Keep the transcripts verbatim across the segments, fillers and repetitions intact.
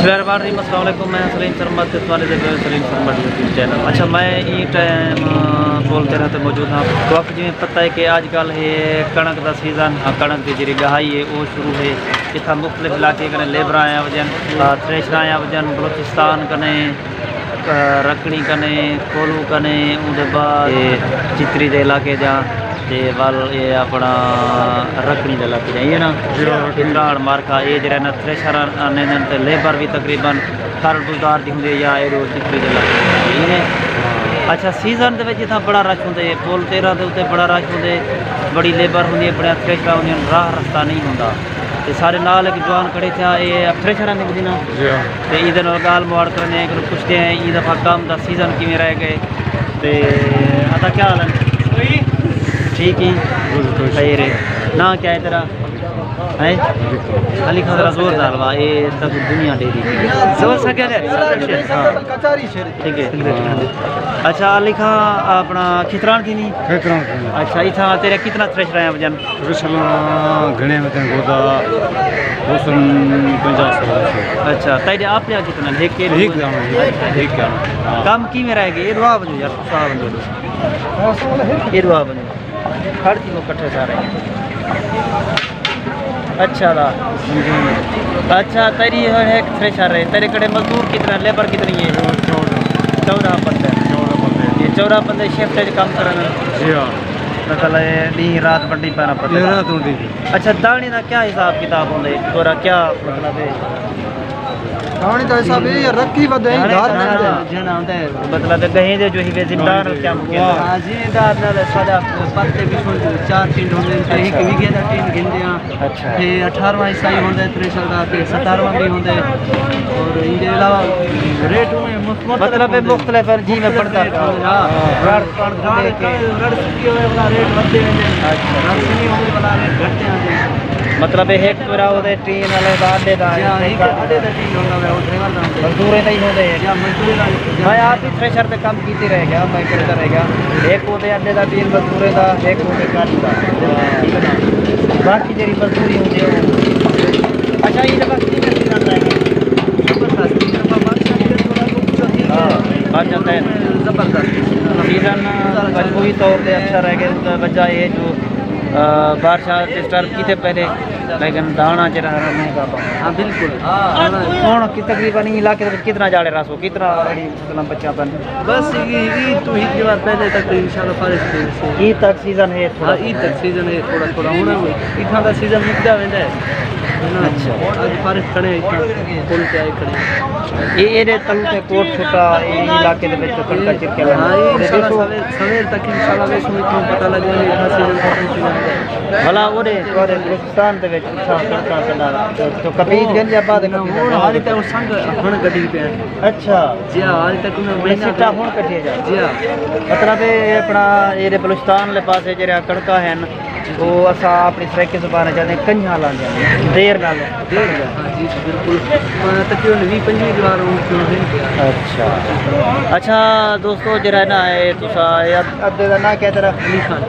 بسم اللہ الرحمن الرحیم۔ السلام علیکم، میں سلیم سرمد تے تہاݙے دے سلیم سرمد یوٹیوب چینل۔ اچھا، میں ایں ٹائم، آ، پول تیرہ تے موجود ہاں۔ تہاکوں جیویں پتہ ہے کہ اڄ کل ہے کݨک دا سیزن، آ، کݨک دی جیڑھی ڳہائی ہے، او شروع ہے۔ اتھاں مختلف علاقے کنے لیبراں آیاں وڄن، آ، تھریشراں آیاں وڄن، بلوچستان کنے، آ، رکھڑی کنے، کولو کنے، اوندے بعد اے چتری دے علاقے جاں، تے ول اے اپݨا رکھڑی دے علاقے جاں، اے نا؟ جی ہاں، رکھڑی۔ پتراڑ مارکا، اے جیڑھا نا تھریشر آندے ہن تے لیبر وی تقریباً خر ڈزدار دی ہوندی ہے یا ایݙو چتری دے علاقے جاں، اے نے؟ ہاں۔ اچھا، سیزن دے وچ اتھاں بڑا رش ہوندے، پول تیرہ دے اتے بڑا رش ہوندے، بڑی لیبر ہوندی ہے، بڑیاں تھریشراں ہوندیاں، راہ رستہ نہیں ہوندا۔ تے ساݙے نال ہک جوان کھڑے تھیا، اے تھریشراں دی ودی نا؟ جی ہاں۔ تے ایندے نال ڳالھ مہاڑ کرݨے ہیں، کوں پچھدے ہیں، ایندا پھا کم دا سیزن کیویں رہ ڳئے؟ تے آتا کیا حال ہے؟ ٹھیک ہی؟ بالکل۔ خیر ہے۔ ناں کیا ہے تیرا؟ ہیں؟ علی خان ذرا زوردار وا، اے تک دنیا ڈیکھی۔ زور سا کہہ لے۔ ہاں۔ ٹھیک ہے۔ اچھا علی خان، اپݨا کھتران تھی نہیں؟ کھتران تھی نہیں۔ اچھا، اتھاں تیرے کتنا تھریشر آیا وجن؟ تھریشر گھݨے میں تن گودا دو سو پنجاہ سو۔ اچھا، تیرے آپ یا کتنا؟ ایک کے؟ ایک دانا، ایک، اچھا، ایک دانا۔ ہاں۔ کم کیویں رہ ڳئے؟ اے ݙوا ونڄو یار، سا ونڄو۔ اے ݙوا ونڄو۔ کھڑ تھی وہ کٹھے سارے۔ اچھا لا۔ اچھا، تیری ہن ایک تھریشر ہے، تیرے کڑے مزدور کتنا، لیبر کتنی ہے؟ چودہ۔ چودہ بندے۔ چودہ بندے۔ یہ چودہ بندے شفٹ وچ کم کرن۔ جی ہاں۔ مطلب اے ݙینہہ رات ونڈی پینا پتہ؟ یہ رات ونڈی۔ اچھا، داݨی دا کیا حساب کتاب ہوندا ہے؟ تھوڑا کیا مطلب ہے؟ داݨی دا حساب اے رکھی ودے ہیں، داݨی گھر داݨی۔ جن آندا ہے۔ مطلب ہے کہیں دے جو ہی بے ذمہ دار کیا مکے؟ ہاں، ذمہ دار نال ساݙا پتے وچوں چار ٹینڈ ہوندے ہیں، تے ہک اچھا۔ ویگھے دا ٹینڈ گھندے ہاں۔ اچھا۔ تے اٹھارہواں حصہ ہی ہوندا ہے تھریشر دا، تے ستارہواں بھی ہوندا ہے۔ اور ان دے علاوہ ریٹ ہوئے مختلف مطلب ہے ہوندے ہیں۔ مختلف ہے، جی میں مختلف پڑھدا ریٹ پیا۔ ہوندے ہیں، ہاں۔ رڑ، کݨک دے کے۔ رڑ سکی ہوئے والا ریٹ ودھے ویندے ہیں۔ اچھا۔ رڑ سکی ہوئے والا ریٹ گھٹے آندے ہیں۔ مطلب ہے ہک پورا ہوندے ٹین والے دا اݙے دا ہے، جی ہاں، ہک اݙے دا ٹین ہوندا ہے، او ڈرائیور دا ہوندا ہے۔ مزدوریں دا ہی ہوندے ہیں۔ جی ہاں، مزدوریں دا۔ میں آپ ہی تھریشر تے کم کیتے رہ ڳیا، میں کردا رہ ڳیا۔ ہک ہوندے اݙے دا ٹین مزدوریں دا، ہک ہوندے کالی دا۔ ٹھیک ہے نا؟ باقی جیڑھی مزدوری ہوندی ہے، او۔ اچھا، ایں دفعہ کتنی مزدوری رہ ڳئی؟ زبردست۔ ایں دفعہ بارشاں دی وجہ تھوڑا کجھ تھوڑا ٹھیک ہے۔ ہاں، بارشاں تے زبردست۔ سیزن مجموعی طور تے اچھا رہ ڳئے، اس دا وجہ اے جو، آ، بارشاں ڈسٹرب کیتے پہلے، لیکن داݨا جیڑھا ہے مہنگا پا۔ ہاں، بالکل۔ ہݨ، ہݨ کہ تقریباً ایں علاقے دے وچ کتنا جاڑے راسو، کتنا فصلاں بچیاں پن؟ بس عید، عید توں ہک ݙو وار پہلے تک انشاءاللہ فارغ تھی ویسے۔ عید تک سیزن ہے تھوڑا؟ ہاں، عید تک سیزن ہے تھوڑا تھوڑا۔ ہݨ اتھاں دا سیزن مکدا ویندا ہے۔ اچھا۔ اڄ فارغ کھڑے ہیں اتھاں، پل تے آئے کھڑے ہیں۔ اے، ایݙے تلوں تے کوٹ چھٹا، اے علاقے دے وچ کݨکاں چرکیاں لڳدیاں۔ ہاں، اے انشاءاللہ سویر، سویر تک انشاءاللہ ویسوں اتھوں پتہ لڳ ونڄے اتھاں سیزن ختم تھی ویندا ہے۔ بھلا اوݙے تہاݙے بلوچستان دے وچ اتھاں کݨکاں کناں تو، تو کپیج گھن یا بعد کپیج؟ ہݨ حالی تک سنگ ہݨ کڈھی پئے ہیں۔ اچھا۔ جی ہاں، حالی تک انہاں اے مہینہ سٹا ہݨ کڈھیا جا۔ جی ہاں۔ مطلب اے اپݨا ایݙے بلوچستان والے پاسے جیڑھیاں کݨکاں ہن، او اساں اپݨی سرائیکی زبان وچ آہدے کنجھاں لاندے ہن، دیر نال۔ دیر نال، ہاں جی، جی، بالکل۔ تقریباً ویہہ پنجویہہ ݙو وار ہو ڳئے۔ اچھا۔ اچھا دوستو، جیڑھا ہے نا، اے تساں، اے اد-، ادے دا ناں کیا تیرا؟ علی خان۔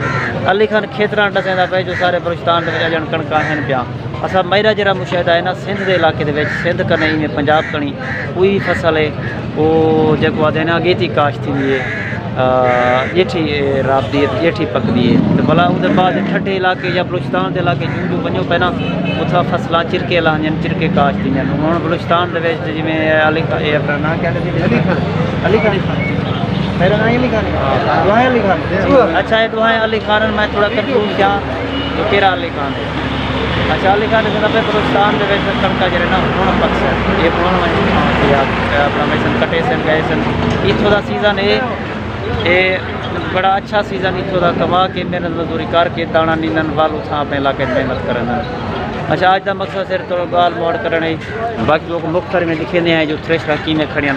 علی خان کھیتراں ݙسیندا پئے جو سارے بلوچستان دے وچ اڄݨ کݨکاں ہن پیاں۔ اساں میݙا جیڑھا مشاہدہ ہے نا، سندھ دے علاقے دے وچ، سندھ کنیں ایویں پنجاب کنیں کوئی فصل ہے، او جیکوں آہدے نا اڳیتی کاشت تھیندی ہے، آ، ڄیٹھی، اے، رابطی ہے، ڄیٹھی پکدی ہے۔ تے بھلا اوندے بعد ٹھڈے علاقے یا بلوچستان دے علاقے جوں جوں ونڄو پئے نا، اتھاں فصلاں چرکے لہندیاں ہن، چرکے کاشت تھیندیاں ہن۔ ہݨ بلوچستان دے وچ جیویں علی خان، اے اپݨا ناں کیا لکھی؟ علی خان۔ علی خان۔ میݙا ناں علی خان ہے۔ ݙوہیں علی خان۔ اچھا، اے ݙوہیں علی خان ہن، میں تھوڑا کنفیوز تھیاں جو کیڑھا علی خان ہے۔ اچھا، علی خان ݙسیندا پئے بلوچستان دے وچ کݨکاں جیڑھے نا ہݨ پکسن، اے ہݨ ونڄ اے اپݨا ویسن کٹیسن ڳئیسن۔ اتھوں دا سیزن اے، اے بڑا اچھا سیزن اتھوں دا، کما کے محنت مزدوری کر کے داݨا نندن ول اتھاں اپݨے علاقے وچ محنت کرن۔ اچھا، اڄ دا مقصد صرف تھوڑا ڳالھ مہاڑ کرݨ ہے، باقی تہاکوں مختصر میں ݙکھیندے ہیں جو تھریشراں کیویں کھڑیاں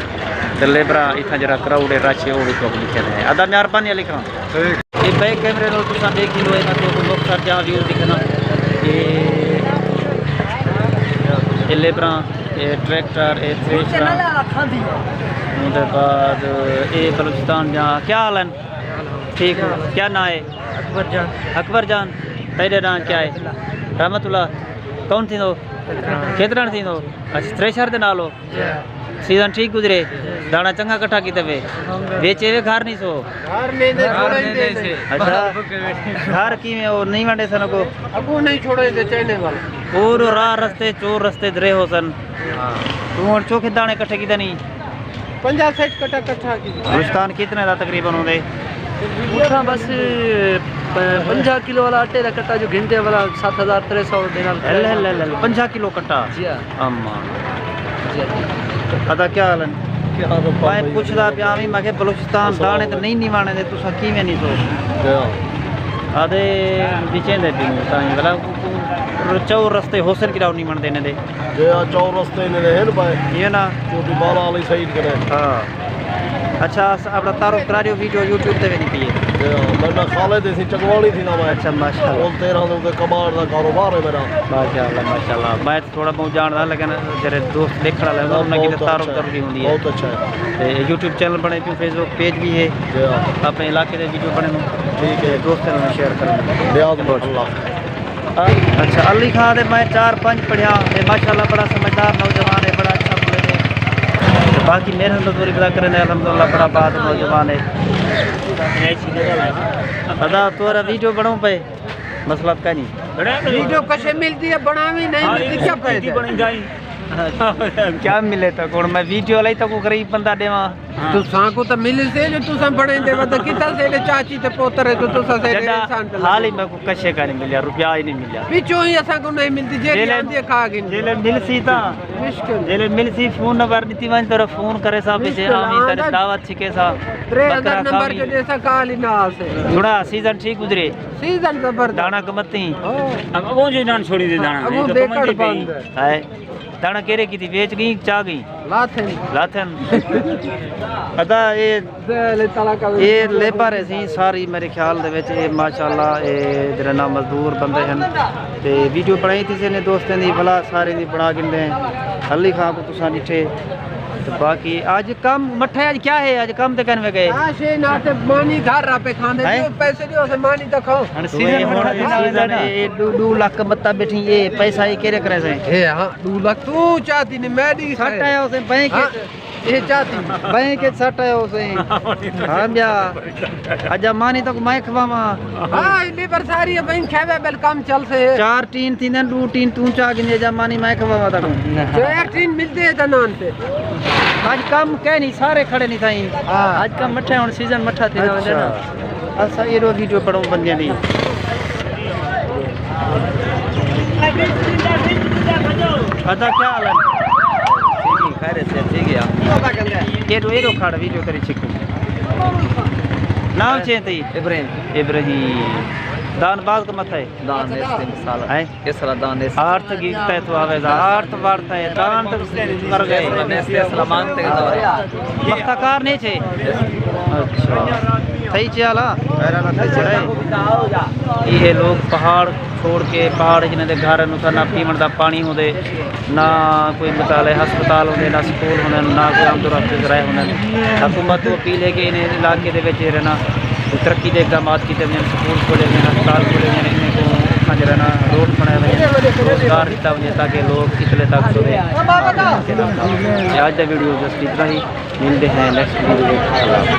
تے لیبراں اتھاں جیڑھا کراؤڈ ہے، رش ہے، او وی تہاکوں ݙکھیندے ہیں۔ ادا میار پانی علی خان۔ ٹھیک۔ اے بیک کیمرے نال تساں ݙیکھ گھنو، اے میں تہاکوں مختصر جیہاں ویو ݙکھانداں۔ اے، اے لیبراں، اے ٹریکٹر، اے تھریشراں۔ اوندے بعد اے بلوچستان دیاں۔ کیا حال ہیں؟ ٹھیک ہو؟ کیا ناں ہے؟ اکبر جان۔ اکبر جان، تیݙا ناں کیا ہے؟ رحمت اللہ۔ رحمت اللہ۔ کون تھیندو؟ کھیتران تھیندو؟ اچھا، تھریشر دے نال ہو؟ سیزن ٹھیک گزرے؟ داݨا چنڳا کٹھا کیتے وے؟ ویچے وے گھر نہیں سو؟ گھر نہیں دے، چھوڑا ہی دے دے۔ اچھا، گھر کیویں او نہیں ونڈے سن کو؟ اگوں نہیں چھوڑے دے چائنے والا۔ پورو راہ رستے، چور رستے درے ہو سن۔ توں ہݨ چوکھے داݨے کٹھے کیتے نہیں؟ پنجاہ سٹھ کٹا کٹھا کی۔ گلستان کتنے دا تقریباً ہوندے؟ اتھاں بس، پ-، پنجاہ کلو والا آٹے دا کٹا جو گھنٹے والا ست ہزار ترے سو دے نال۔ ہل، ہل، ہل، ہل، پنجاہ کلو کٹا؟ جی ہاں۔ اما۔ جی ہاں۔ ادا کیا حال ہے؟ کیا حال ہے؟ میں پچھدا پیا وی، میں کہ بلوچستان داݨے تے نہیں نواݨے دے، تساں کیویں نہیں سو؟ جی ہاں۔ آدے وچیں دے پی تائیں، بلا چور رستے حسن کراؤ نہیں من دینے دے۔ جے آ چور رستے نے ہن پائے۔ یہ نا۔ چھوٹی بالا والی سائیڈ کنے۔ ہاں۔ اچھا، اس اپݨا تعارف کرا ݙیو، ویڈیو یوٹیوب تے ویندی پئی ہے۔ جے ہاں، میں نا خالد اسی چکواݨی تھی نا میں۔ اچھا، ماشاءاللہ۔ اول تیرہ دے کباڑ دا کاروبار ہے میرا۔ ماشاءاللہ، ماشاءاللہ۔ میں تھوڑا بہت جاندا، لیکن جڑے دوست ݙیکھݨ والے ہن، انہاں کی بہت تعارف اچھا ہے۔ ضروری ہوندی ہے۔ بہت اچھا ہے۔ تے یوٹیوب چینل بݨے پیوں، فیس بک پیج بھی ہے۔ جے ہاں۔ اپݨے علاقے دے ویڈیو بݨے، ٹھیک ہے۔ دوستاں نال شیئر کرو۔ نیاز محمد اللہ۔ اچھا، علی خان دے میں چار پنج پڑھیا، اے ماشاءاللہ بڑا سمجھدار نوجوان ہے، بڑا اچھا بولے دے۔ تے باقی محنت مزدوری بڑا کرے نے، الحمدللہ بڑا بات نوجوان ہے۔ ادا تورا ویڈیو بݨاؤں پئے، مسئلہ کائنی۔ ویڈیو کشے ملدی ہے، بݨاوی نہیں ملدی، کیا فائدہ؟ کیا ملے تاں ہݨ میں ویڈیو لائی تاں کو غریب بندہ ݙیواں؟ تساں کو تاں ملی سے جو تساں بݨیندے ودے کیتا سے، ایݙے چاچی تے پوتر ہے تو تساں سے ایݙے جݙاں احسان تے حال ہی میں کو کشے کا نہیں ملیا، روپیہ ہی نہیں ملیا۔ پچھوں ہی اساں کو نہیں ملدی، جیڑھی جیلے، آندی ہے کھا گھن۔ جیلے ملسی تاں، مشکل۔ جیلے ملسی فون نمبر ݙتی ونڄ، تیرا فون کرے سا، پچھے مشکل آویں، تیرے آندا دعوت چھکے سا، ترے ہزار بکرا نمبر کھاویں۔ جو ݙیسا کال ہی نہ آسے۔ تھوڑا سیزن ٹھیک گزرے۔ سیزن زبردست۔ داݨا کمتی۔ ہاں۔ اب اڳوں جو ݙاݨ چھوڑی دے داݨا، اڳوں نہیں تو بیکڑ کمن دی پئی۔ بند ہے۔ ہائے۔ داݨا کیڑے کیتی؟ ویچ ڳئی، چا ڳئی؟ لاتھن۔ لاتھن۔ ادا اے، اے لیبر ہے سی ساری میرے خیال دے وچ، اے ماشاءاللہ اے جڑا نا مزدور بندے ہن۔ تے ویڈیو بݨائی تھی سے نے دوستیں دی، بھلا سارے دی بݨا گھندے ہیں۔ علی خان کو تساں ݙٹھے۔ تے باقی اڄ کم مٹھے، اڄ کیا ہے؟ اڄ کم تے کن وے ڳئے؟ ہاں، شے نہ تے مانی گھر آپے کھاندے، ہیں؟ ݙیو پیسے ݙیو، اسے مانی تے کھاؤ۔ ہݨ سیزن، ہݨ سیزن ہے، اے ݙو، ݙو لکھ متا ٻیٹھی، اے پیسہ اے کیڑے کرے سے؟ اے ہاں، ݙو لکھ توں چاتی نے میں ݙی سٹ آیا اسے بینک ہاں، اچ۔ اے چاتی۔ بینک اچ سٹ آیا اسے۔ ہاں بیا۔ اڄا مانی تک میں کھواواں۔ ہاں، لیبر ساری ہے، بینک کھاوے بل کم چل سے۔ چار ٹین تھیندن، ݙو ٹین توں چا گھندے، اڄا مانی میں کھواواں تک۔ چار ٹین ملدے تاں نان تے۔ اڄ کم کائنی، سارے کھڑے نہیں تھائیں۔ ہاں۔ اڄ کم مٹھے ہݨ سیزن مٹھا تھی ویندے نا۔ اچھا۔ اساں ایݙو ویڈیو بݨاؤں بندیاں دی۔ ادا کیا حال ہے؟ ٹھیک ہے، خیر سے ٹھیک ہے۔ ایݙو، ایݙو کھڑ ویڈیو کری چھکو۔ نام چے تئی؟ ابراہیم۔ ابراہیم۔ دان باز کو مت ہے؟ دان اس دن سال ہے۔ اس طرح دان اس آرت گیت ہے تو آوے دا، آرت وارت ہے، دان تو کر گئے۔ اس طرح مان تے دور ہے۔ مختکار نہیں تھے۔ اچھا۔ صحیح چالا۔ یہ لوگ پہاڑ چھوڑ کے، پہاڑ جنہاں دے گھر ہن، اتھاں نہ پیوݨ دا پاݨی ہوندے، نہ کوئی مطالعہ ہسپتال ہوندے، نہ سکول ہوندے، نہ کوئی آمد و رفت ذرائع ہوندے۔ حکومت توں اپیل ہے کہ انہیں علاقے دے وچ جیڑھے نا ترقی دے اقدامات کیتے ونڄن، سکول کھولے ونڄن، ہسپتال کھولے ونڄن، انہیں کوں اتھاں جیڑھا نا روڈ بݨائے ونڄن، روزگار ݙتا ونڄے تاکہ لوگ کتلے تک سوے۔ تے اڄ دا ویڈیو جسٹ اتنا ہی، ملدے ہیں نیکسٹ ویڈیو وچ۔ اللہ حافظ۔